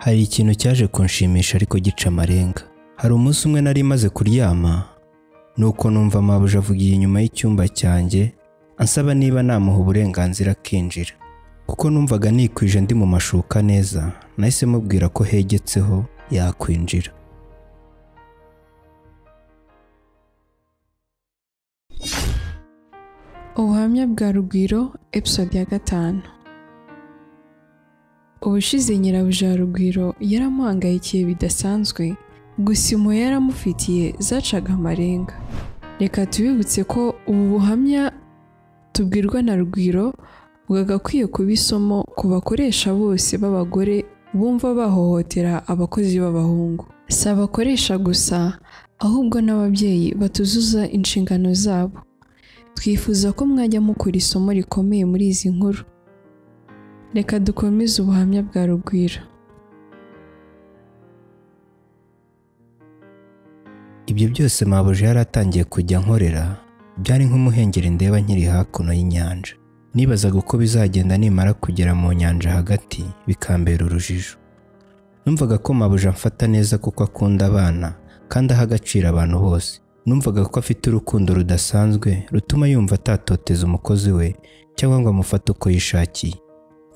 Hari ikintu cyaje kunshimisha ariko gica amarenga. Hari umunsi umwe nari maze kuryama, nuko numva mabuja avugiye inyuma y'icyumba cyanjye ansaba niba namuha uburenganzira akinjira. Kuko numvaga nikwije ndi mu mashuka neza, nahise mubwira ko hegetseho yakwinjira. Ubuhamya bwa Rugwiro episode ya 5. Ubushize nyirabuja Rugwiro yaramuhangayikiye bidasanzwe, gusa impuhwe yaramufitiye zacaga amarenga. Reka tubibutse ko ubu buhamya tubwirwa na Rugwiro bwagakwiye kuba isomo ku bakoresha bose b'abagore bumva bahohotera abakozi b'abahungu. Si abakoresha gusa, ahubwo n'ababyeyi batuzuza inshingano zabo. Twifuza ko mwajya mukura isomo rikomeye muri izi nkuru. Reka dukomeze ubuhamya bwa Rugwiro. Ibyo byose mabuja yaratangiye kujya nkorera, byari nk'umuhengeri ndeba nkiri hakuno y'inyanja. Nibazaga uko bizagenda nimara kugera mu nyanja hagati, bikambera urujijo. Numvaga ko mabuja amfata neza kuko akunda abana kandi aha agaciro abantu bose. Numvaga ko afite urukundo rudasanzwe rutuma yumva atatoteza umukozi we cyangwa ngo amufate uko yishakiye.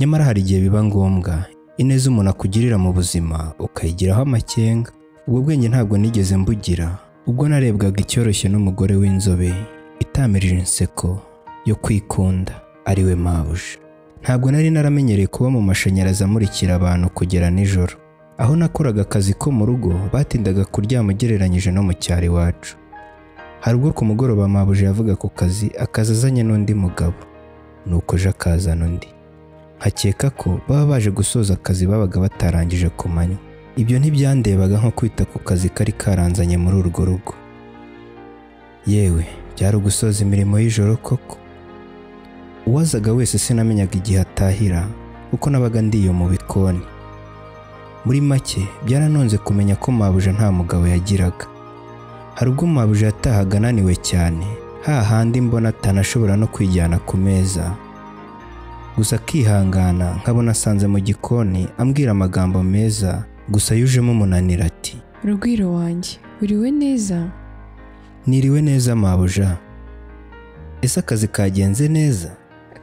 Nyamara hari igihe biba ngombwa ineza umuntu akugirira mu buzima ukayigiraho amakenga. Ubwo bwenge ntabwo nigeze mbugira ubwo narebwaga icyoroshye n'umugore w'inzobe itamirije inseko yo kwikunda ariwe mabuja. Ntabwo nari naramenyereye kuba mu mashanyarazi amurikira abantu kugera nijoro. Aho nakoraga akazi ko mu rugo batindaga kuryama ugereranyije no mu cyaro iwacu. Hari ubwo ku mugoroba mabuja yavuga ku kazi akaza azanye n'undi mugabo, nuko ejo akazana undi. Nkakeka ko baba baje gusoza akazi babaga batarangije ku manywa. Ibyo ntibyandebaga nko kwita ku kazi kari karanzanye muri urwo rugo. Yewe byari ugusoza imirimo y'ijoro koko. Uwazaga wese sinamenyaga igihe atahira kuko nabaga ndiyo mu bikoni. Muri make byaranonze kumenya ko mabuja nta mugabo yagiraga. Hari ubwo mabuja yatahaga ananiwe cyane, hahandi mbona atanashobora no kwijyana ku meza. Gusa akihangana nkabona asanze mu gikoni ambwira amagambo meza gusa yujemo umunaniro ati: Rugwiro wanjye, uriwe neza? Niriwe neza mabuja. Ese akazi kagenze neza?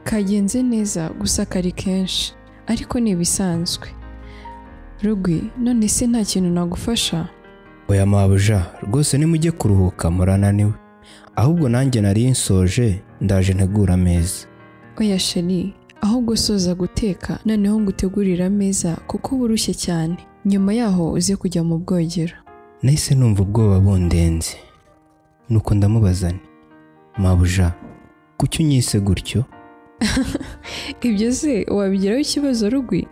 Kagenze neza gusa kari kenshi, ariko ni ibisanzwe. Rugwi, none se nta kintu nagufasha? Oya mabuja, rwose nimujye kuruhuka murananiwe. Ahubwo nanjye nari nsoje ndaje ntegura ameza. Oya sheri, ahubwo soza guteka noneho ngutegurira ameza kuko uba urushye cyane. Nyuma yaho uze kujya mu bwogero. Nahise numva ubwoba bundenze. Nuko ndamubaza nti: Mabuja, kuki unyise gutyo? Ibyo se wabigiraho ikibazo Rugwi?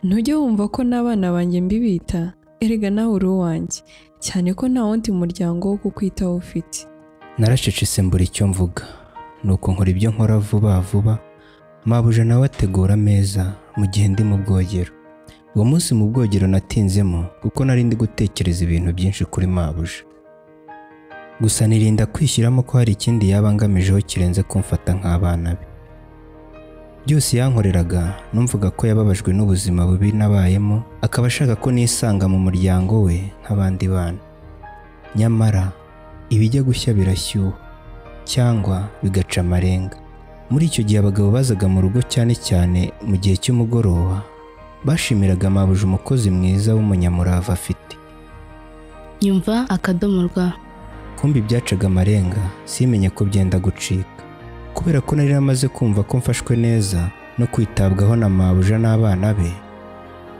Ntujya wumva ko n'abana banjye mbibita? Erega nawe uri uwanjye, cyane ko nta wundi muryango wo kukwitaho ufite. Naracecetse mbura icyo mvuga. Nuko nkora ibyo nkora vuba vuba, mabuja nawe ategura ameza mu gihe ndi mu bwogero. Uwo munsi mu bwogero natinzemo kuko nari ndi gutekereza ibintu byinshi kuri mabuja. Gusa nirinda kwishyiramo ko hari ikindi yaba angamijeho kirenze kumfata nk'abana be. Byose yankoreraga numvaga ko yababajwe n'ubuzima bubi nabayemo, akaba ashaka ko nisanga mu muryango we nk'abandi bana. Nyamara ibijya gushya birashyuha cyangwa bigaca amarenga. Muri icyo gihe abagabo bazaga mu rugo cyane cyane mu gihe cy'umugoroba bashimiraga mabuja umukozi mwiza w'umunyamurava afite. Nyumva akadomo rwa. Kumbi byacaga amarenga simenye ko byenda gucika. Kubera ko nari namaze kumva ko mfashwe neza no kwitabwaho na mabuja n'abana be,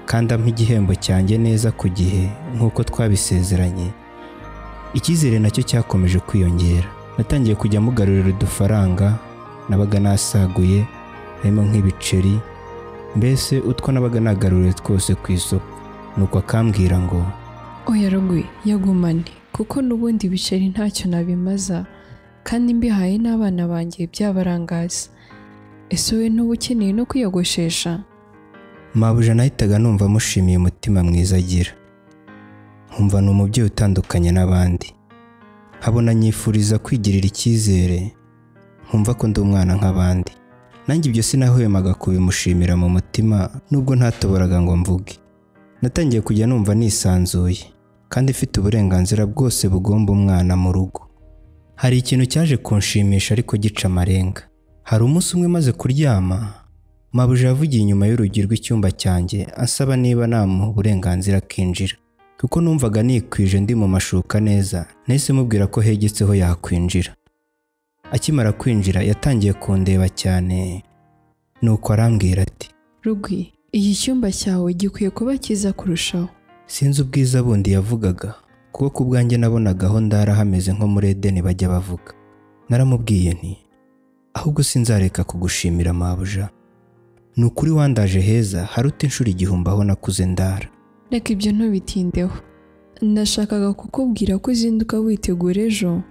kandi ampa igihembo cyanjye neza ku gihe nk'uko twabisezeranye, icyizere nacyo cyakomeje kwiyongera. Natangiye kujya mugarurira udufaranga nabaga nasaguye, harimo nk'ibiceri, mbese utwo nabaga nagaruriye twose ku isoko. Nuko akambwira ngo: Oya Rugwi, yagumane kuko n'ubundi ibiceri ntacyo nabimaza, kandi mbihaye n'abana banjye byabarangaza. Ese wowe ntuba ukeneye no kwiyogoshesha? Mabuja nahitaga numva mushimiye umutima mwiza agira. Nkumva ni umubyeyi utandukanye n'abandi. Nkabona nyifuriza kwigirira icyizere, nkumva ko ndi umwana nk'abandi. Nanjye ibyo sinahwemaga kubimushimira mu mutima nubwo ntatoboraga ngo mvuge. Natangiye kujya numva nisanzuye kandi mfite uburenganzira bwose bugomba umwana mu rugo. Hari ikintu cyaje kunshimisha ariko gica amarenga. Hari umunsi umwe maze kuryama, mabuja yavugiye inyuma y'urugi rw'icyumba cyanjye ansaba niba namuha uburenganzira akinjira. Kuko numvaga nikwije ndi mu mashuka neza, nahise mubwira ko hegetseho yakwinjira. Akimara kwinjira yatangiye kundeba cyane, nuko arambwira ati: Rugwi, iki cyumba cyawe gikwiye kuba cyiza kurushaho. Sinzi ubwiza bundi yavugaga, kuko ku bwanjye nabonaga aho ndara hameze nko muri Edeni bajya bavuga. Naramubwiye nti: ahubwo sinzareka kugushimira mabuja, ni ukuri wandaje heza haruta inshuro 1000 aho nakuze ndara. Reka ibyo ntubitindeho. Nashakaga kukubwira ko uzinduka witegura ejo,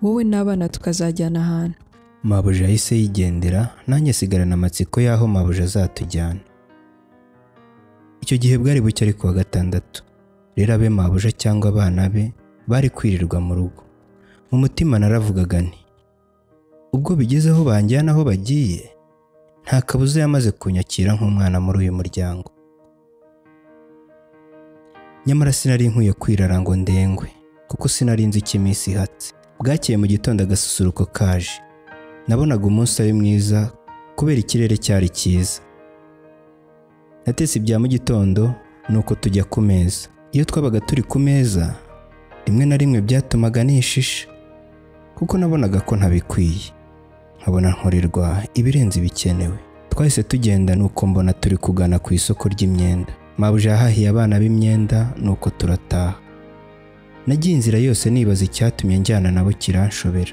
wowe n'abana tukazajyana ahantu. Mabuja yahise yigendera, nanjye sigarana amatsiko y'aho mabuja azatujyana. Icyo gihe bwari bucye ari kuwa gatandatu. Rero abe mabuja cyangwa abana be bari kwirirwa mu rugo. Mu mutima naravugaga nti: ubwo bigezeho banjyana aho bagiye, nta kabuza yamaze kunyakira nk'umwana muri uyu muryango. Nyamara sinari nkwiye kwirara ngo ndengwe, kuko sinari nzi icyo iminsi ihatse. Bwakeye mu gitondo agasusuruko kaje. Nabonaga umunsi ari mwiza kubera ikirere cyari cyiza. Natetse ibya mu gitondo nuko tujya ku meza. Iyo twabaga turi ku meza, rimwe na rimwe byatumaga nishisha, kuko nabonaga ko ntabikwiye. Nkabona nkorerwa ibirenze ibikenewe. Twahise tugenda nuko mbona turi kugana ku isoko ry'imyenda. Mabuja yahahiye abana b'imyenda nuko turataha. Nagiye inzira yose nibaza icyatumye njyana nabo kiranshobera.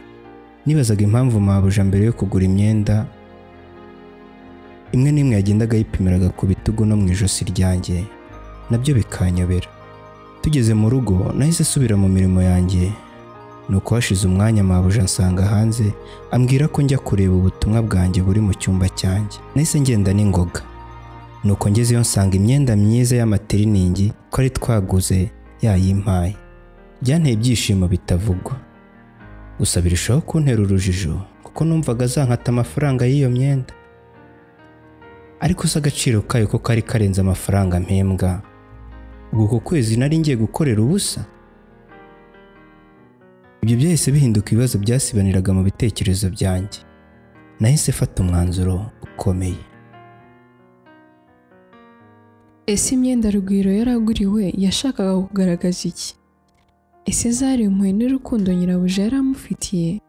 Nibazaga impamvu mabuja mbere yo kugura imyenda imwe n'imwe yagendaga yipimiraga ku bitugu no mu ijosi ryanjye, nabyo bikanyobera. Tugeze mu rugo nahise subira mu mirimo yanjye, nuko hashize umwanya mabuja ansanga hanze ambwira ko njya kureba ubutumwa bwanjye buri mu cyumba cyanjye. Nahise ngenda n'ingoga, nuko ngezeyo nsanga imyenda myiza y'amatiriningi ko ari twaguze yayimpaye. Byanteye ibyishimo bitavugwa, gusa birushaho kuntera urujijo kuko numvaga azankata amafaranga y'iyo myenda. Ariko se agaciro kayo ko kari karenze amafaranga mpembwa, ubwo uko kwezi nari ngiye gukorera ubusa? Ibyo byahise bihinduka ibibazo byasibaniraga mu bitekerezo byanjye. Nahise fata umwanzuro ukomeye. Ese imyenda Rugwiro yaraguriwe yashakaga kugaragaza iki? Ese zari impuhwe n'urukundo nyirabuja yari amufitiye?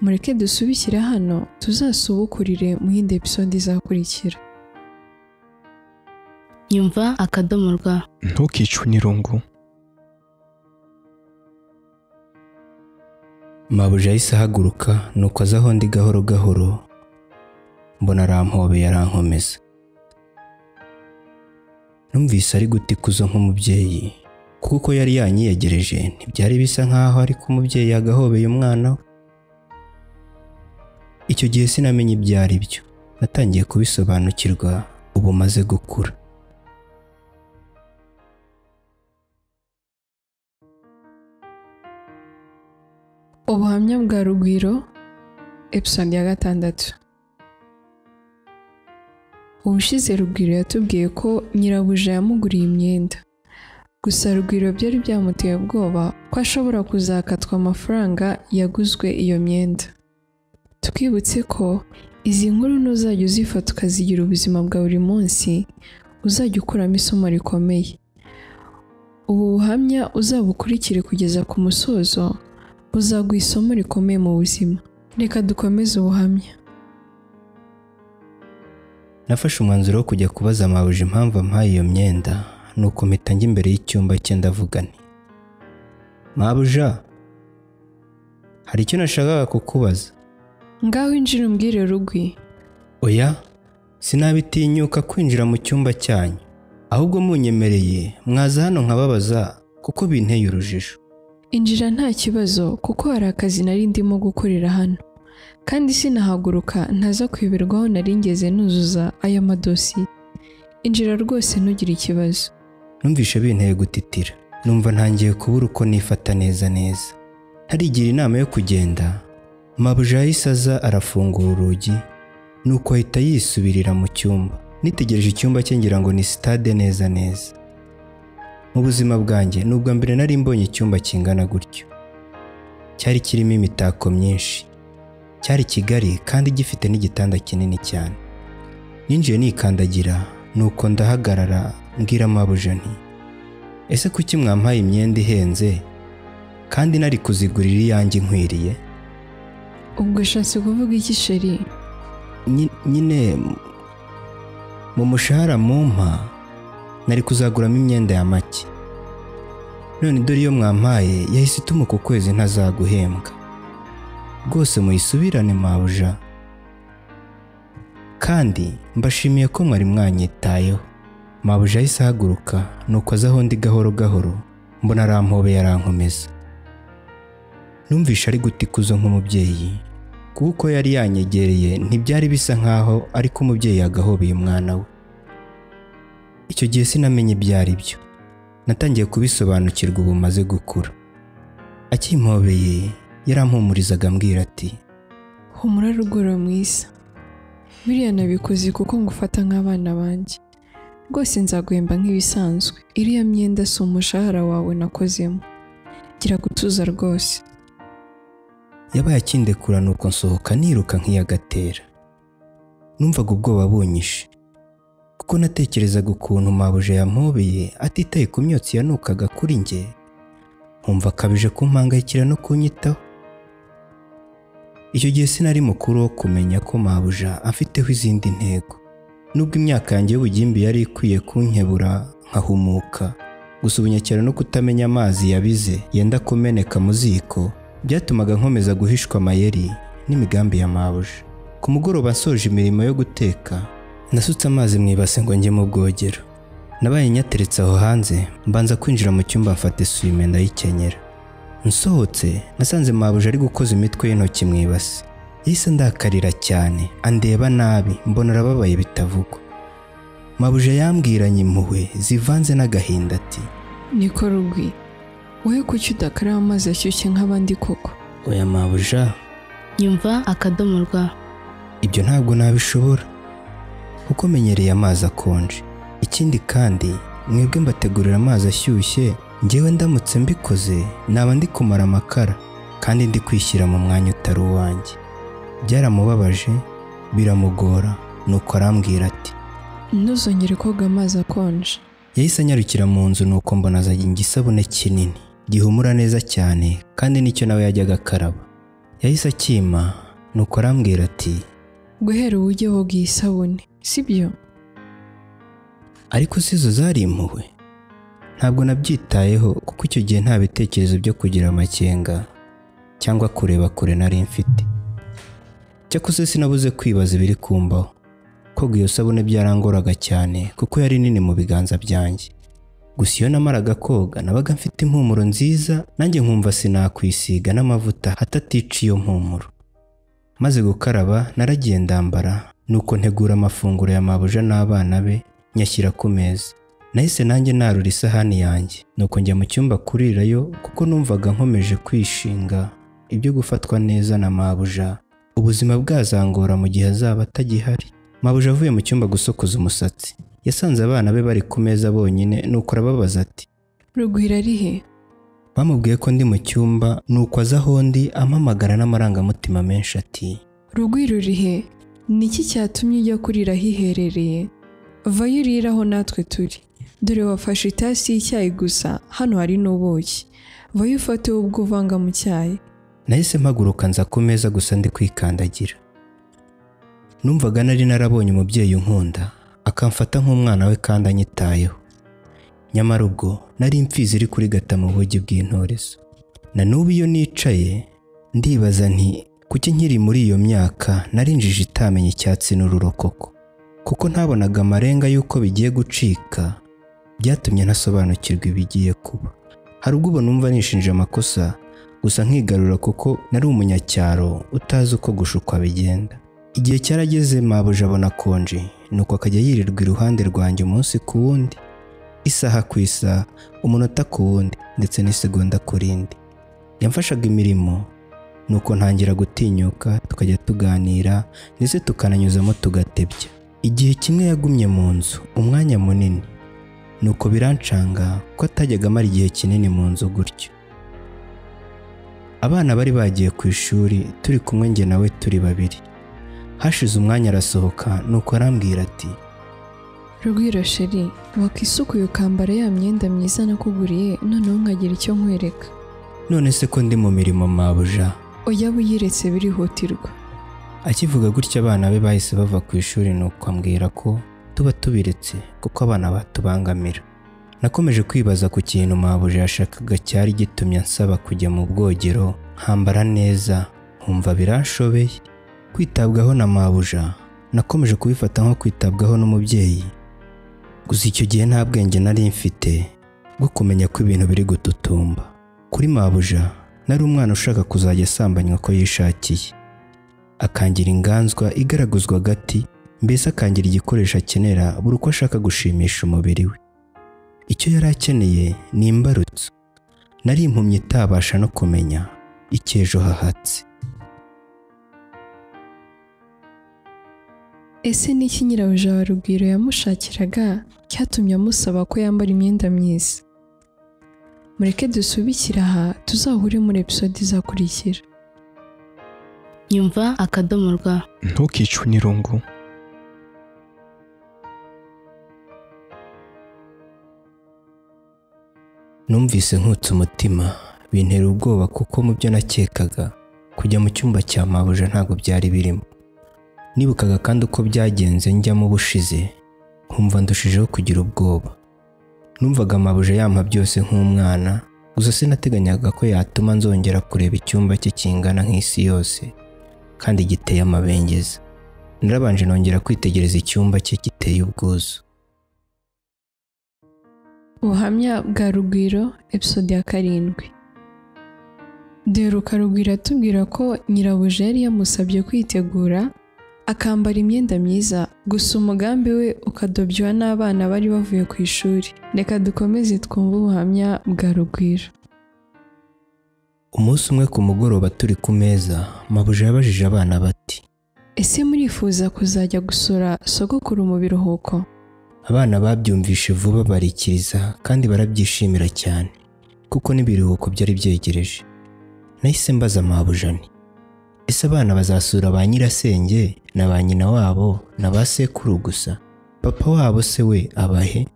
Mureke dusubikire hano, tuzasubukurire mu yindi episode izakurikira. Nyumva akadomo rwa. Ntukicwe n'irungu. Mabuja yahise ahaguruka nuko aza aho ndi gahoro gahoro, mbona arampobeye arankomeza. Numvise ari guta ikuzo nk'umubyeyi, kuko yari yanyiyegereje ntibyari bisa nkaho ariko umubyeyi yagahobeye umwana we. Icyo gihe sinamenye ibyo ari byo, natangiye kubisobanukirwa ubu maze gukura. Ubuhamya bwa Rugwiro, episode ya 6. Ubushize Rugwiro yatubwiye ko nyirabuja yamuguriye imyenda. Gusa Rugwiro byari byamuteye ubwoba ko ashobora kuzakatwa amafaranga yaguzwe iyo myenda. Twibutse ko izi nkuru ntuzajya uzifata ukazigira ubuzima bwa buri munsi, uzajya ukuramo isomo rikomeye. Ubu buhamya uzabukurikire kugeza ku musozo, buzaguha isomo rikomeye mu buzima. Reka dukomeze ubuhamya. Nafashe umwanzuro wo kujya kubaza mabuja impamvu ampaye iyo myenda, nuko mpita njya imbere y'icyumba cye ndavuga nti: Mabuja, hari icyo nashakaga kukubaza. Ngaho injira umbwire Rugwi. Oya, sinabitinyuka kwinjira mu cyumba cyanyu, ahubwo munyemereye mwaza hano nkababaza kuko binteye urujijo. Injira nta kibazo kuko hari akazi nari ndimo gukorera hano, kandi sinahaguruka ntaza kwiberwaho nari ngeze nuzuza aya madosiye. Injira rwose ntugire ikibazo. Numvishe binteye gutitira, numva ntangiye kubura uko nifata neza neza. Ntarigira inama yo kugenda, mabuja yahise aza arafungura urugi, nuko ahita yisubirira mu cyumba. Nitegereje icyumba cye ngira ngo ni sitade neza neza. Mu buzima bwanjye ni ubwa mbere nari mbonye icyumba kingana gutyo. Cyari kirimo imitako myinshi. Cyari kigari kandi gifite n'igitanda kinini cyane. Ninjiye nikandagira nuko ndahagarara mbwira mabuja nti ese kuki mwampaye imyenda ihenze kandi nari kuzigurira iyanjye nkwiriye? Ubwo ushatse kuvuga iki sheri? Nyine mu mushahara mumpa nari kuzaguramo imyenda ya make. None dore iyo mwampaye yahise ituma ku kwezi ntazaguhembwa. Rwose muyisubirane mabuja. Kandi mbashimiye ko mwari mwanyitayeho. Mabuja yahise ahaguruka nuko aza aho ndi gahoro gahoro mbona arampobeye arankomeza. Numvishe ari guta ikuzo nk'umubyeyi kuko yari yanyegereye ntibyari bisa nkaho ariko umubyeyi yagahobeye umwana we. Icyo gihe sinamenye ibyo ari byo. Natangiye kubisobanukirwa ubu maze gukura. Akimpobeye yarampumurizaga ambwira ati humura rugoro mwiza, biriya nabikoze kuko ngufata nk'abana banjye. Rwose nzaguhemba nk'ibisanzwe. Iriya myenda si umushahara wawe nakozemo. Gira gutuza rwose. Yabaye akindekura nuko nsohoka niruka nk'iyagatera. Numvaga ubwoba bunyishe kuko natekerezaga ukuntu mabuja yampobeye atitaye ku myotsi yanukaga kuri njye, nkumva akabije kumpangayikira no kunyitaho. Icyo gihe sinari mukuru wo kumenya ko mabuja afiteho izindi ntego. Nubwo imyaka yanjye y'ubugimbi yari ikwiye kunkebura nkahumuka, gusa ubunyakera no kutamenya amazi yabize yenda kumeneka mu ziko byatumaga nkomeza guhishwa amayeri n'imigambi ya mabuja. Ku mugoroba nsoje imirimo yo guteka, nasutse amazi mu ibase ngo njye mu bwogero. Nabaye nyateretse aho hanze, mbanza kwinjira mu cyumba mfata isume ndayikenyera. Nsohotse nasanze mabuja ari gukoza imitwe y'intoki mu ibase. Yahise ndakarira cyane, andeba nabi, mbona arababaye bitavugwa. Mabuja yambwiranye impuhwe zivanze n'agahinda ati niko Rugwi, wowe kuki udakaraba amazi ashyushye nk'abandi koko? Oya mabuja, Nyumva akadomo rwa. Ibyo ntabwo nabishobora kuko menyereye amazi akonje. Ikindi kandi mwebwe mbategurira amazi ashyushye, njyewe ndamutse mbikoze naba ndi kumara amakara kandi ndi kwishyira mu mwanya utari uwanjye. Byaramubabaje biramugora nuko arambwira ati ntuzongere koga amazi akonje. Yahise anyarukira mu nzu nuko mbona azanye igisabune kinini gihumura neza cyane kandi nicyo nawe yajyaga akaraba. Yahise akima nuko arambwira ati guhera ubu ujye woga iyi sabune, sibyo? Ariko si izo zari impuhwe. Ntabwo nabyitayeho kuko icyo gihe nta bitekerezo byo kugira amakenga cyangwa kureba kure nari mfite. Cyakoze sinabuze kwibaza ibiri kumbaho. Koga iyo sabune byarangoraga cyane kuko yari nini mu biganza byanjye. Gusa iyo namaraga koga nabaga mfite impumuro nziza, nanjye nkumva sinakwisiga n'amavuta hatatica iyo mpumuro. Maze gukaraba naragiye ndambara nuko ntegura amafunguro ya mabuja n'abana be nyashyira ku meza. Nahise nanjye narura isahani yanjye nuko njya mu cyumba kurirayo kuko numvaga nkomeje kwishinga ibyo gufatwa neza na mabuja. Ubuzima bwazangora mu gihe azaba atagihari. Mabuja avuye mu cyumba gusokoza umusatsi, yasanze abana be bari ku meza bonyine nuko arababaza ati Rugwiro ari he? Bamubwiye ko ndi mu cyumba nuko aza aho ndi ampamagara n'amarangamutima menshi ati Rugwiro uri he? Niki cyatumye ujya kurira hiherereye? Vayo urire aho natwe turi. Dore wafashe itasi y'icyayi gusa, hano hari n'ubuki. Vayo ufate ubwo uvanga mu cyayi. Nahise mpaguruka nza ku meza gusa ndi kwikandagira. Numvaga nari narabonye umubyeyi unkunda akamfata nk'umwana we kandi anyitayeho. Nyamara ubwo nari imfizi iri kurigata mu bugi bw'intorezo. Na n'ubu iyo nicaye ndibaza nti kuki nkiri muri iyo myaka narinjije itamenya icyatsi n'ururokoko. Kuko ntabonaga amarenga y'uko bigiye gucika, byatumye ntasobanukirwa ibigiye kuba. Hari ubwo ubu numva nishinje amakosa gusa nkigarura kuko nari umunyacyaro utazi uko gushukwa bigenda. Igihe cyarageze mabuja abona konje nuko akajya yirirwa iruhande rwanjye umunsi ku wundi, isaha ku isaha, umunota ku wundi ndetse n'isegonda ku rindi. Yamfashaga imirimo nuko ntangira gutinyuka, tukajya tuganira ndetse tukananyuzamo tugatebya. Igihe kimwe yagumye mu nzu umwanya munini, nuko birancanga ko atajyaga amara igihe kinini mu nzu gutyo. Abana bari bagiye ku ishuri turi kumwe njye nawe turi babiri. Hashize umwanya arasohoka, nuko arambwira ati: Rugwiro sheri, wakisukuye ukambara ya myenda myiza nakuguriye, noneho nkagira icyo nkwereka. None se ko ndi mu mirimo mabuja? Oya buyiretse birihutirwa. Akivuga gutya abana be bahise bava ku ishuri, nuko ambwira ko tuba tubiretse kuko abana batubangamira. Nakomeje kwibaza ku kintu mabuja yashakaga cyari gitumye ansaba kujya mu bwogero nkambara neza, nkumva biranshobeye. Kwitabwaho na mabuja nakomeje kubifata nko kwitabwaho n'umubyeyi. Gusa icyo gihe nta bwenge nari mfite bwo kumenya ko ibintu biri gututumba. Kuri mabuja nari umwana ushaka kuzajya asambanywa ko yishakiye, akangira inganzwa igaraguzwa agati, mbese akangira igikoresho akenera buri uko ashaka gushimisha umubiri we. Icyo yari akeneye ni imbarutso. Nari impumyi itabasha no kumenya icyo ejo hahatse. Ese ni iki nyirabuja wa Rugwiro yamushakiraga cyatumye amusaba ko yambara imyenda myiza? Mureke dusubikire aha, tuzahure muri episode izakurikira. Nyumva akadomo rwa. Ntukicwe n'irungu. Numvise nkutse umutima bintera ubwoba, kuko mu byo nakekaga kujya mu cyumba cya mabuja ntabwo byari birimo. Nibukaga kandi uko byagenze njyamo ubushize, nkumva ndushijeho kugira ubwoba. Numvaga mabuja yampa byose nk'umwana, gusa sinateganyaga ko yatuma nzongera kureba icyumba cye kingana nk'isi yose kandi giteye amabengeza. Narabanje nongera kwitegereza icyumba cye giteye ubwuzu. Ubuhamya bwa Rugwiro episode ya 7. Duheruka Rugwiro atubwira ko nyirabuja yari yamusabye kwitegura akambara imyenda myiza, gusa umugambi we ukadobywa n'abana bari bavuye ku ishuri. Reka dukomeze twumve ubuhamya bwa Rugwiro. Umunsi umwe ku mugoroba turi ku meza, mabuja yabajije abana bati: Ese murifuza kuzajya gusura sogokuru mu biruhuko? Abana babyumvishe vuba barikiriza kandi barabyishimira cyane, kuko n'ibiruhuko byari byegereje. Nahise mbaza mabuja nti: Ese abana bazasura ba nyirasenge na ba nyina wabo na ba sekuru gusa? Papa wabo se we abahe?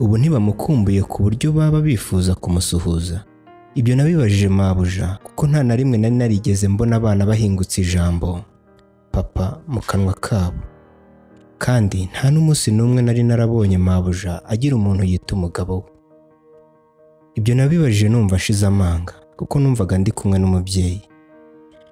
Ubu ntibamukumbuye ku buryo baba bifuza kumusuhuza? Ibyo nabibajije mabuja kuko nta na rimwe nari narigeze mbona abana bahingutse ijambo papa mu kanwa kabo, kandi nta n'umunsi n'umwe nari narabonye mabuja agira umuntu yita umugabo we. Ibyo nabibajije numva ashize amanga, kuko numvaga ndi kumwe n'umubyeyi.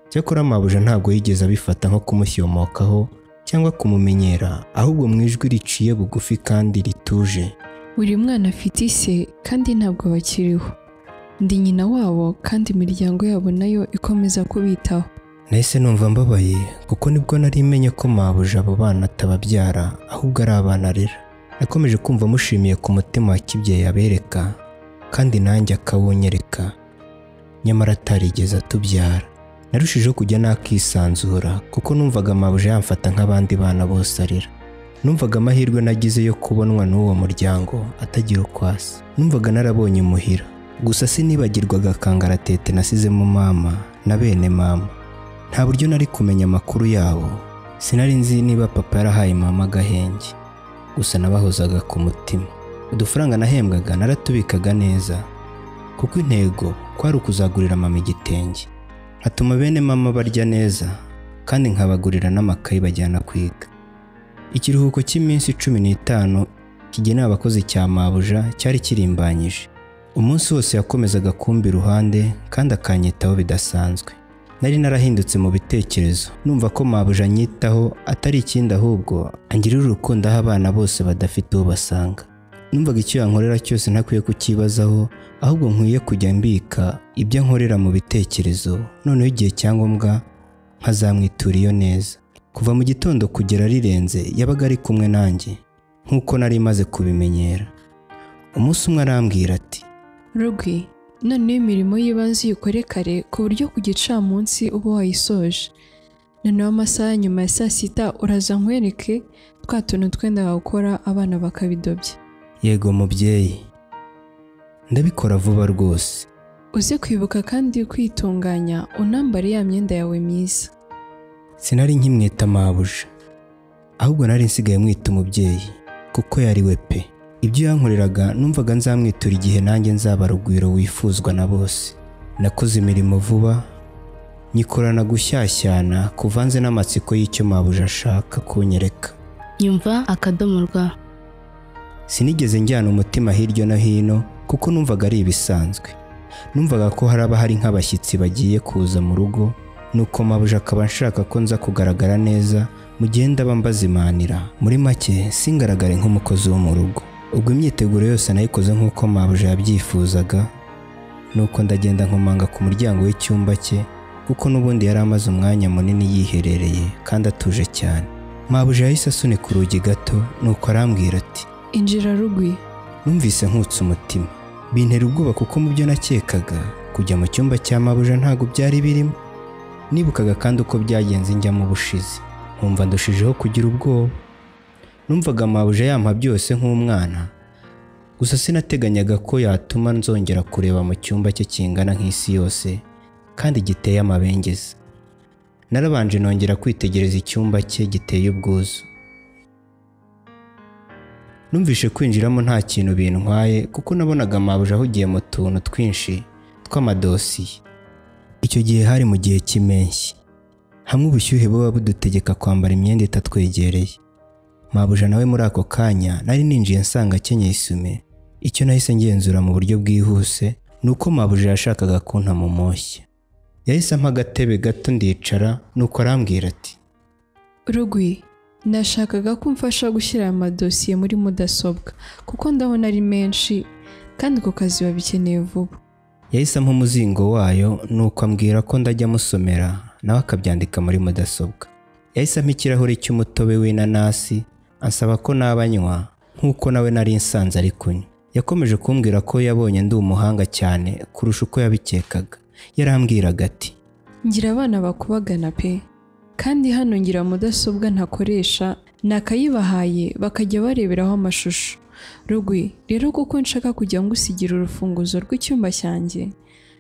Cyakora mabuja ntabwo yigeze abifata nko kumusyomokaho cyangwa kumumenyera, ahubwo mu ijwi riciye bugufi kandi rituje: Buri mwana afite ise kandi ntabwo bakiriho. Ndi nyina wabo kandi imiryango yabo nayo ikomeza kubitaho. Nahise numva mbabaye, kuko nibwo nari menye ko mabuja abo bana atababyara ahubwo ari abana arera. Nakomeje kumva mushimiye ku mutima wa kibyeyi abereka, kandi nanjye akawunyereka, nyamara atarigeze atubyara. Narushijeho kujya nakisanzura, kuko numvaga mabuja yamfata nk'abandi bana bose arera. Numvaga amahirwe nagize yo kubonwa n'uwo muryango atagira uko asa. Numvaga narabonye muhira. Gusa sinibagirwaga kangaratete nasizemo mama na bene mama. Nta buryo nari kumenya amakuru yabo. Sinari nzi niba papa yarahaye mama agahenge. Gusa nabahozaga ku mutima. Udufaranga nahembwaga naratubikaga neza, kuko intego kwari ukuzagurira mama igitenge, hatuma bene mama barya neza, kandi nkabagurira n'amakayi bajyana kwiga. Ikiruhuko cy'iminsi 15 kigenewe abakozi cya mabuja cyari kirimbanyije. Umunsi wose yakomezaga kumba iruhande kandi akanyitaho bidasanzwe. Nari narahindutse mu bitekerezo, numva ko mabuja anyitaho atari ikindi ahubwo angirira urukundo aho abana bose badafite uwo basanga. Numvaga icyo yankorera cyose ntakwiye kukibazaho, ahubwo nkwiye kujya mbika ibyo ankorera mu bitekerezo, noneho igihe cyangombwa nkazamwitura iyo neza. Kuva mu gitondo kugera rirenze yabaga ari kumwe nanjye, nk'uko nari maze kubimenyera. Umunsi umwe arambwira ati: Rugwi, noneho imirimo y'ibanze uyikore kare ku buryo ku gicamunsi uba wayisoje. Noneho amasaha nyuma ya saa 6 uraza nkwereke twa tuntu twenda gukora abana bakabidobya. Yego mubyeyi, ndabikora vuba rwose. Uze kwibuka kandi kwitunganya unambare ya myenda yawe myiza. Sinari nkimwita mabuja, ahubwo nari nsigaye mwita umubyeyi kuko yari we pe. Ibyo yankoreraga numvaga nzamwitura igihe nanjye nzaba Rugwiro wifuzwa na bose. Nakoze imirimo vuba, nyikorana gushyashyana kuvanze n'amatsiko y'icyo mabuja ashaka kunyereka. Nyumva akadomo rwa. Sinigeze njyana umutima hirya no hino kuko numvaga ari ibisanzwe. Numvaga ko haraba hari nk'abashyitsi bagiye kuza mu rugo, nuko mabuja akaba nshaka ko nza kugaragara neza mu gihe ndaba mbazimanira. Muri make singaragare nk'umukozi wo mu rugo. Ubwo imyiteguro yose nayikoze nk'uko mabuja yabyifuzaga, nuko ndagenda nkomanga ku muryango w'icyumba cye kuko n'ubundi yari amaze umwanya munini yiherereye kandi atuje cyane. Mabuja yahise asunika urugi gato, nuko arambwira ati: Injira Rugwi. Numvise nkutse umutima, bintera ubwoba kuko mu byo nakekaga kujya mu cyumba cya mabuja ntago byari birimo. Nibukaga kandi uko byagenze njya mu bushize, nkumva ndushijeho kugira ubwoba. Numvaga mabuja yampa byose nk'umwana, gusa sinateganyaga ko yatuma nzongera kureba mu cyumba cye kingana nk'isi yose kandi giteye amabengeza. Narabanje nongera kwitegereza icyumba cye giteye ubwuzu. Numvishe kwinjiramo nta kintu bintwaye kuko nabonaga mabuja ahugiye mu tuntu twinshi tw'amadosiye. Icyo gihe hari mu gihe cy'impeshyi, hamwe ubushyuhe buba budutegeka kwambara imyenda itatwegereye. Mabuja nawe muri ako kanya nari ninjiye nsanga akenyeye isume. Icyo nahise ngenzura mu buryo bwihuse ni uko mabuja yashakaga kunta mu moshya. Yahise ampa agatebe gato ndicara, nuko arambwira ati: Rugwi, nashakaga ko umfasha gushyira amadosiye muri mudasobwa kuko ndabona ari menshi kandi ku kazi babikeneye vuba. Yahise ampa umuzingo wayo, nuko ambwira ko ndajya amusomera nawe akabyandika muri mudasobwa. Yahise ampa ikirahure cy'umutobe w'inanasi ansaba ko nabanywa nk'uko nawe nari nsanze ari kunywa. Yakomeje kumbwira ko yabonye ndi umuhanga cyane kurusha uko yabikekaga. Yarambwiraga ati: Ngira abana bakubagana pe, kandi hano ngira mudasobwa ntakoresha, nakayibahaye bakajya bareberaho amashusho. Rugwi, rero kuko nshaka kujya ngusigira urufunguzo rw'icyumba cyanjye,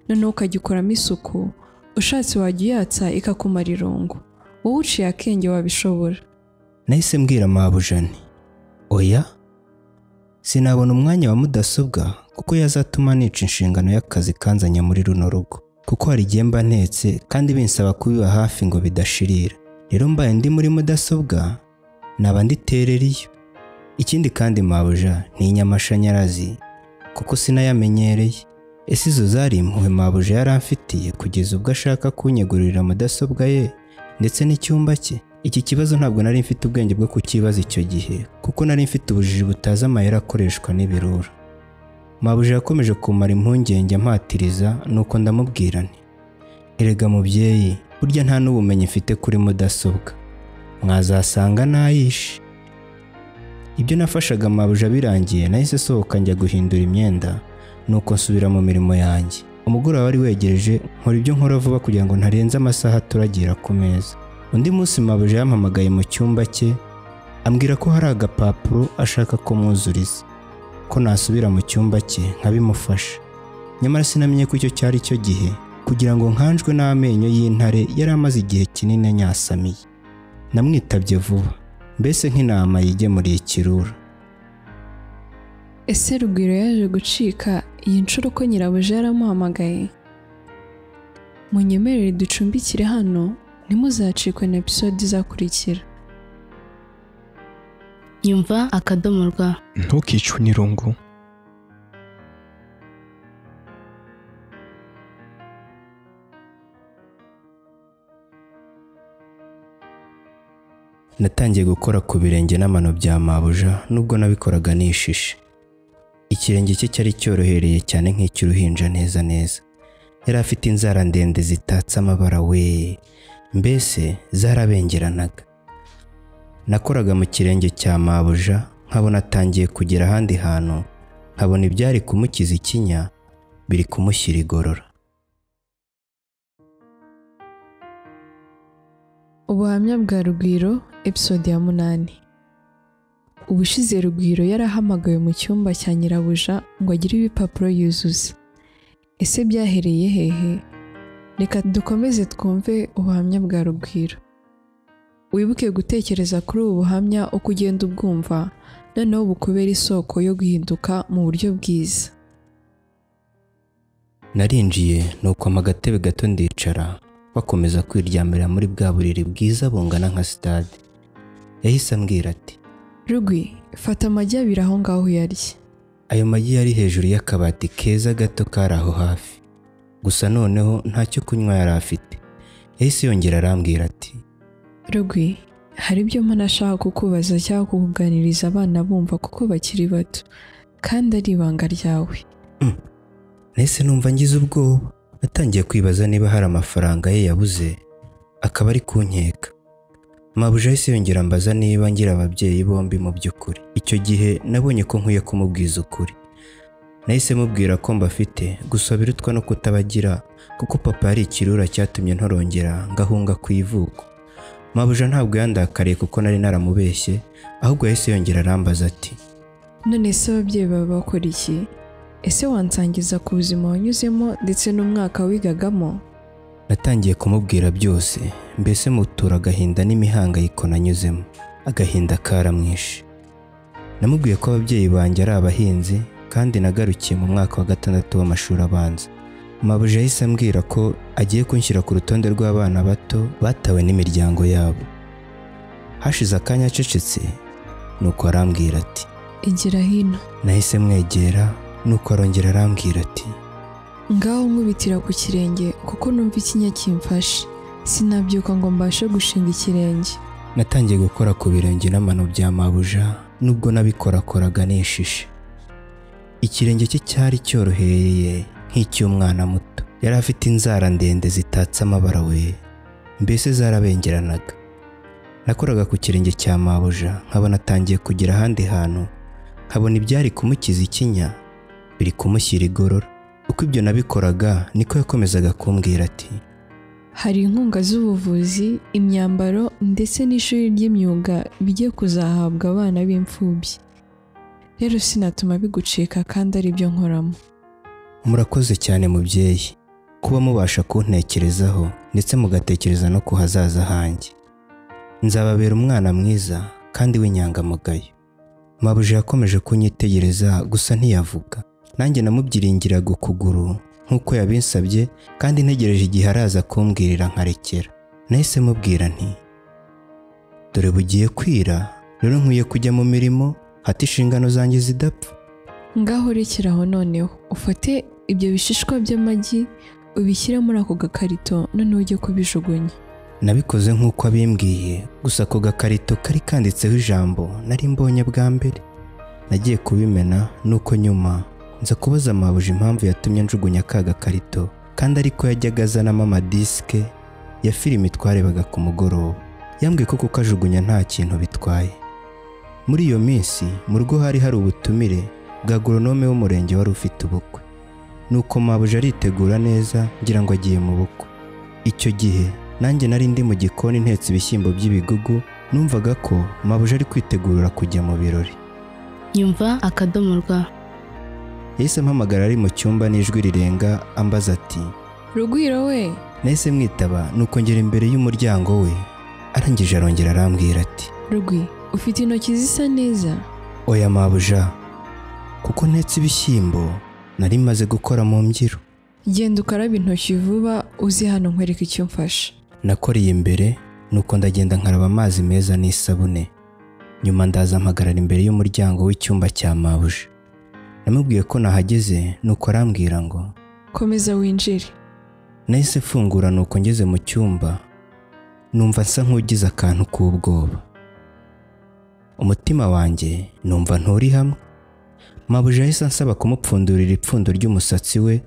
noneho ukagikoramo isuku, ushatse wajya uyatsa ikakumara irungu. Wowe uciye akenge wabishobora. Nahise mbwira mabuja nti: Oya, sinabona umwanya wa mudasobwa kuko yazatuma nica inshingano y'akazi kanzanye muri runo rugo, kuko hari igihe mba ntetse kandi binsaba kubiba hafi ngo bidashirira. Rero mbaye ndi muri mudasobwa naba nditerera iyo. Ikindi kandi mabuja ntinya amashanyarazi kuko sinayamenyereye. Ese izo zari impuhwe mabuja yaramfitiye kugeza ubwo ashaka kunyegurira mudasobwa ye ndetse n'icyumba cye? Iki kibazo ntabwo nari mfite ubwenge bwo kukibaza icyo gihe kuko nari mfite ubujiji butazi amayeri akoreshwa n'ibirura. Mabuja yakomeje kumara impungenge ampatiriza, nuko ndamubwira nti: Erega mubyeyi, burya nta n'ubumenyi mfite kuri mudasobwa, mwazasanga nayishe. Ibyo nafashaga mabuja birangiye nahise sohoka njya guhindura imyenda, nuko nsubira mu mirimo yanjye. Umugoroba wari wegereje, nkora ibyo nkora vuba kugira ngo ntarenze amasaha turagira ku meza. Undi munsi mabuja yampamagaye mu cyumba cye ambwira ko hari agapapuro ashaka ko mwuzuriza, ko nasubira mu cyumba cye nkabimufasha. Nyamara sinamenye ko icyo cyari cyo gihe kugira ngo nkanjwe n'amenyo y'intare yari amaze igihe kinini anyasamiye. Namwitabye vuba, mbese nk'intama yigemuriye ikirura. Ese Rugwiro yaje gucika iyi nshuro ko nyirabuja yaramuhamagaye? Munyemerere ducumbikire hano, ntimuzacikwe na episode izakurikira. Nyumva akadomo rwa. Ntukicwe n'irungu. Natangiye gukora ku birenge n'amano bya mabuja nubwo nabikoraga nishishe. Ikirenge cye cyari cyorohereye cyane nk'icy'uruhinja neza neza. Yari afite inzara ndende zitatse amabara we, mbese zarabengeranaga. Nakoraga mu kirenge cya mabuja nkabona atangiye kugera ahandi hantu, nkabona ibyari kumukiza ikinya biri kumushyira igorora. Ubuhamya bwa Rugwiro, episode ya 8. Ubushize Rugwiro yarahamagawe mu cyumba cya nyirabuja ngo agire ibipapuro yuzuza. Ese byahereye hehe? Reka dukomeze twumve ubuhamya bwa Rugwiro. Wibuke gutekereza kuri ubu buhamya uko ugenda ubwumva, noneho bukubera isoko yo guhinduka mu buryo bwiza. Narinjiye nuko agatebe gato ndicara, bakomeza kwiryamira muri bwa buriri bwiza bungana nka stade. Yahise ambwira ati: Rugwi, fata amagi abiri aho ngaho uyarye. Ayo magi yari hejuru y'akabati keza gato kari aho hafi. Gusa noneho ntacyo kunywa yari afite. Yahise yongera arambwira ati: Rugwi, hari ibyo mpa nashaka kukubaza cyangwa kukuganiriza abana bumva kuko bakiri bato, kandi ari ibanga ryawe. Nahise numva ngize ubwoba. Natangiye kwibaza niba hari amafaranga ye yabuze, akaba ari kunkeka. Mabuja yahise yongera ambaza niba ngira ababyeyi bombi mu by'ukuri. Icyo gihe nabonye ko nkwiye kumubwiza ukuri. Nahise mubwira ko mbafite, gusa birutwa no kutabagira, kuko papa yari ikirura cyatumye ntorongera ngahunga ku ivuko. Mabuja ntabwo yandakariye kuko nari naramubeshye, ahubwo yahise yongera arambaza ati: None se ababyeyi bawe bakora iki? Ese wansangiza ku buzima wanyuzemo ndetse n'umwaka wigagamo? Natangiye kumubwira byose, mbese mutura agahinda n'imihangayiko nanyuzemo. Agahinda karamwishe. Namubwiye ko ababyeyi banjye ari abahinzi kandi nagarukiye mu mwaka wa 6 w'amashuri abanza. Mabuja yahise ambwira ko agiye kunshyira ku rutonde rw'abana bato batawe n'imiryango yabo. Hashize akanya acecetse, nuko arambwira ati: Igira hino. Nahise mwegera, nuko arongera arambwira ati: Ngaho nkubitira ku kirenge kuko numva ikinya kimfashe, sinabyuka ngo mbashe gushinga ikirenge. Natangiye gukora ku birenge n'amano bya mabuja, nubwo nabikorakoraga nishishe. Ikirenge cye cyari cyorohereye nk'icy'umwana muto. Yari afite inzara ndende zitatse amabara we, mbese zarabengeranaga. Nakoraga ku kirenge cya mabuja nkabona atangiye kugira ahandi hantu, nkabona ibyari kumukiza ikinya biri kumushyira igorora. Uko ibyo nabikoraga niko yakomezaga kumbwira ati: Hari inkunga z'ubuvuzi, imyambaro ndetse n'ishuri ry'imyuga bigiye kuzahabwa abana b'imfubyi. Rero sinatuma bigucika kandi ari byo nkoramo. Murakoze cyane mubyeyi, kuba mubasha kuntekerezaho ndetse mugatekereza no ku hazaza hanjye. Nzababera umwana mwiza kandi w'inyangamugayo. Mabuja yakomeje kunyitegereza gusa ntiyavuga. Nanjye namubyiringiraga ukuguru nk'uko yabinsabye, kandi ntegereje igihe araza kumbwirira nkarekera. Nahise mubwira nti: Dore bugiye kwira, rero nkwiye kujya mu mirimo hata inshingano zanjye zidapfa. Ngaho rekeraho noneho, ufate ibyo bishishwa by'amagi ubishyire muri ako gakarito noneho ujye kubijugunya. Nabikoze nk'uko abimbwiye, gusa ako gakarito kari kanditseho ijambo nari mbonye bwa mbere. Nagiye kubimena, nuko nyuma nza kubaza mabuja impamvu yatumye njugunya ka gakarito, kandi ariko yajyaga azanamo amadisike ya filimi twarebaga ku mugoroba. Yambwiye ko kukajugunya nta kintu bitwaye. Muri iyo minsi mu rugo hari hari ubutumire bwa goronome w'umurenge wari ufite ubukwe. Nuko mabuja aritegura neza ngira ngo agiye mu bukwe. Icyo gihe nanjye nari ndi mu gikoni ntetse ibishyimbo by'ibigugu, numvaga ko mabuja ari kwitegurira kujya mu birori. Nyumva akadomo rwa. Yahise ampamagara ari mu cyumba n'ijwi rirenga ambaza ati: Rugwiro we. Nahise mwitaba, nuko ngera imbere y'umuryango we. Arangije arongera arambwira ati: Rugwi, ufite intoki zisa neza. Oya mabuja, kuko ntetse ibishyimbo nari maze gukora mu mbyiro. Genda ukarabe intoki vuba uze hano nkwereke icyo mfasha. Nakoreye imbere, nuko ndagenda nkaraba amazi meza n'isabune. Nyuma ndaza mpagarara imbere y'umuryango w'icyumba cya mabuja. Namubwiye ko nahageze, nuko arambwira ngo: Komeza winjire. Nahise mfungura, nuko ngeze mu cyumba numva nsa nk'ugize akantu k'ubwoba. Umutima wanjye numva nturi hamwe. Mabuja yahise ansaba kumupfundurira ipfundo ry'umusatsi we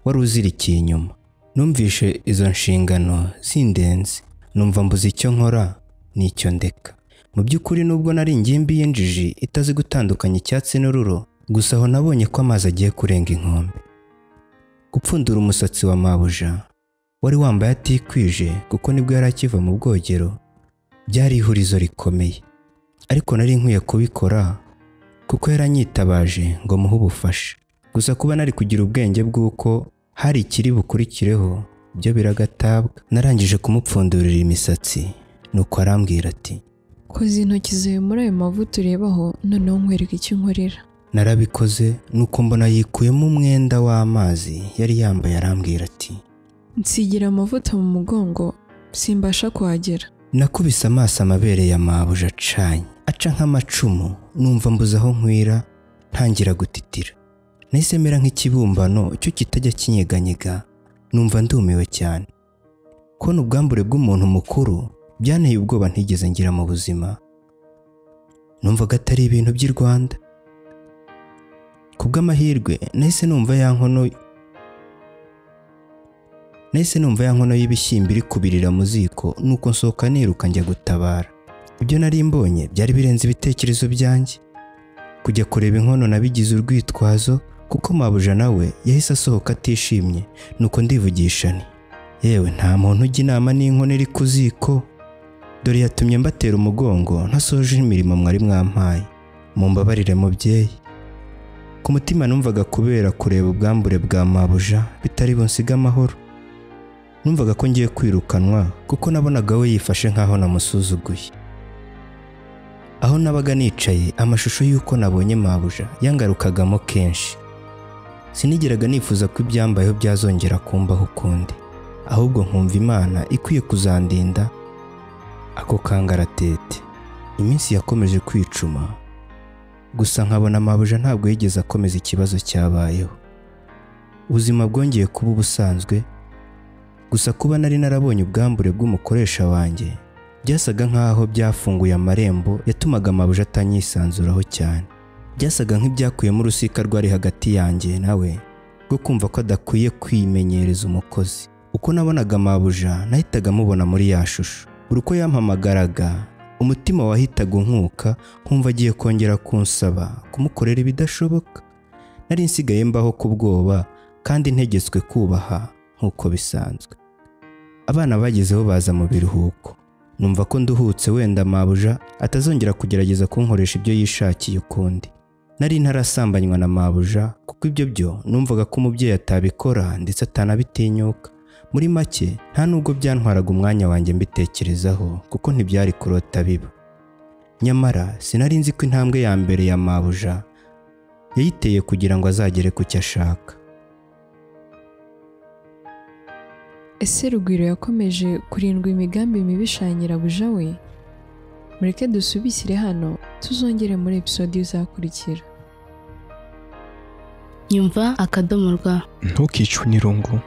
wari uzirikiye inyuma. Numvishe izo nshingano zindenze, numva mbuze icyo nkora n'icyo ndeka. Mu by'ukuri nubwo nari ingimbi y'injiji itazi gutandukanya icyatsi n'ururo, gusa aho nabonye ko amazi agiye kurenga inkombe. Gupfundura umusatsi wa mabuja Wari wambaye atikwije kuko nibwo yari akiva mu bwogero. Byari ihurizo rikomeye, ariko nari nkwiye kubikora kuko yaranyitabaje ngo muhe ubufasha. Gusa kuba nari kugira ubwenge bw'uko hari ikiri bukurikireho byo biragatabwa. Narangije kumupfundurira imisatsi, nuko arambwira ati koza intoki zawe muri ayo mavuta urebaho, noneho nkwereka icyo nkorera. Narabikoze, nuko mbona yikuyemo umwenda w'amazi yari yambaye, arambwira ati nsigira amavuta mu mugongo simbasha kuhagera. Nakubise amaso amabere ya mabuja acanye, aca nk'amacumu, numva mbuze aho nkwira, ntangira gutitira. Nahise mera nk'ikibumbano cyo kitajya kinyeganyega, numva ndumiwe cyane. Kubona ubwambure bw'umuntu mukuru byanteye ubwoba ntigeze ngira mu buzima. Numvaga atari ibintu by'i Rwanda. Kubw'amahirwe nahise numva ya nkono y'ibishyimbo iri kubirira mu ziko, nuko nsohoka niruka njya gutabara. Ibyo nari mbonye byari birenze ibitekerezo byanjye. Kujya kureba inkono nabigize urwitwazo kuko mabuja nawe yahise asohoka atishimye, nuko ndivugisha nti yewe nta muntu ujya inama n'inkono iri ku ziko, dore yatumye mbatera umugongo ntasoje imirimo mwari mwampaye, mumbabarire mubyeyi. Ku mutima numvaga kubera kureba ubwambure bwa mabuja bitari bunsiga amahoro. Numvaga ko ngiye kwirukanwa kuko nabonaga we yifashe nkaho namusuzuguye. Aho nabaga nicaye amashusho y'uko nabonye mabuja yangarukagamo kenshi. Sinigeraga nifuza ko ibyambayeho byazongera kumbaho ukundi, ahubwo nkumva Imana ikwiye kuzandinda ako kangaratete. Iminsi yakomeje kwicuma, gusa nkabona mabuja ntabwo yigeze akomeza ikibazo cyabayeho. Ubuzima bwongeye kuba ubusanzwe, gusa kuba nari narabonye ubwambure bw'umukoresha wanjye byasaga nkaho byafunguye amarembo yatumaga mabuja atanyisanzuraho cyane. Byasaga nk'ibyakuyemo urusika rwari hagati yanjye nawe rwo kumva ko adakwiye kwimenyereza umukozi. Uko nabonaga mabuja nahitaga mubona muri ya shusho. Buri uko yampamagaraga umutima wahitaga unkuka, nkumva agiye kongera kunsaba kumukorera ibidashoboka. Nari nsigaye mbaho ku bwoba kandi ntegetswe kubaha nk'uko bisanzwe. Abana bagezeho baza mu biruhuko, numva ko nduhutse wenda mabuja atazongera kugerageza kunkoresha ibyo yishakiye ukundi. Nari ntarasambanywa na mabuja kuko ibyo byo numvaga ko umubyeyi atabikora ndetse atanabitinyuka. Muri make nta nubwo byantwaraga umwanya wanjye mbitekerezaho kuko ntibyari kurota biba. Nyamara sinari nzi ko intambwe ya mbere ya mabuja yayiteye kugira ngo azagere ku cyo ashaka. Ese Rugwiro yakomeje kurindwa imigambi mibisha ya nyirabuja we? Mureke dusubisire hano, tuzongere muri episode izakurikira. Nyumva akadomo rwa. Ntukicwe n'irungu.